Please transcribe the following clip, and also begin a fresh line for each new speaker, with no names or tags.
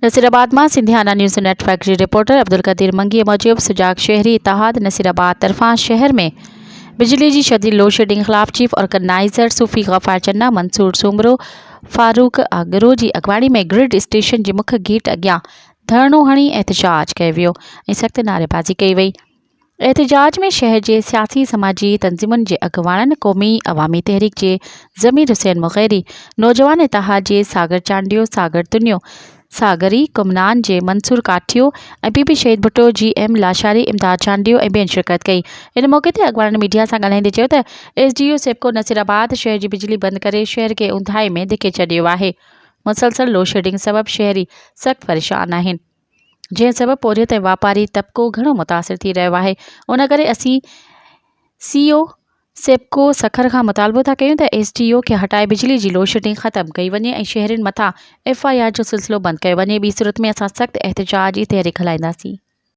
نصيرآباد مان Sindhiana news net work جي reporter Abdul Qadeer منگيء موجب سجاڳ شهري اتحاد نصيرآباد طرفان شهر ۾ بجلي جي شديد لوڊشيڊنگ خلاف چيف آرگنائيزر صوفي غفار چنا، منصور سومرو، فاروق آگرو جي اڳواڻي ۾ گرڊ اسٽيشن جي مک گيٽ اڳيان ڌرڻو هڻي احتجاج ڪيو ويو ۽ سخت نعريبازي ڪئي وئي. احتجاج ۾ شهر جي سياسي سماجي تنظيمن جي اڳواڻن قومي عوامي تحريڪ جي ضمير حسين مغيري، نوجوان اتحاد جي ساگر چانڊيو، ساگر تنيو، ساگري ڪمنان جي منصور ڪاٺيو ۽ پي پي شهيد ڀٽو جي ايم لاشاري، امداد چانڊيو ۽ ٻين شرڪت ڪئي. ان موقعي تي اڳواڻن ميڊيا سان ڳالهائيندي چيو ته S D O SEPCO Nasirabad شهر جي بجلي بند ڪري شهر کي اونداهي ۾ ڌڪي ڇڏيو آهي، مسلسل لوڊشيڊنگ سبب شهري سخت پريشان آهن. جنهن سبب پورهيت ۽ واپاري طبقو گهڻو متاثر ٿي رهيو آهي ان ڪري اسين سي او سيپڪو سکر کان مطالبو ٿا ڪيون ته ايس ڊي او کي هٽائي بجلي جي لوڊشيڊنگ ختم ڪئي وڃي ۽ شهرين مٿان ايف I R جو سلسلو بند ڪيو وڃي ٻي صورت ۾ اسان سخت احتجاجي تحريڪ هلائينداسين.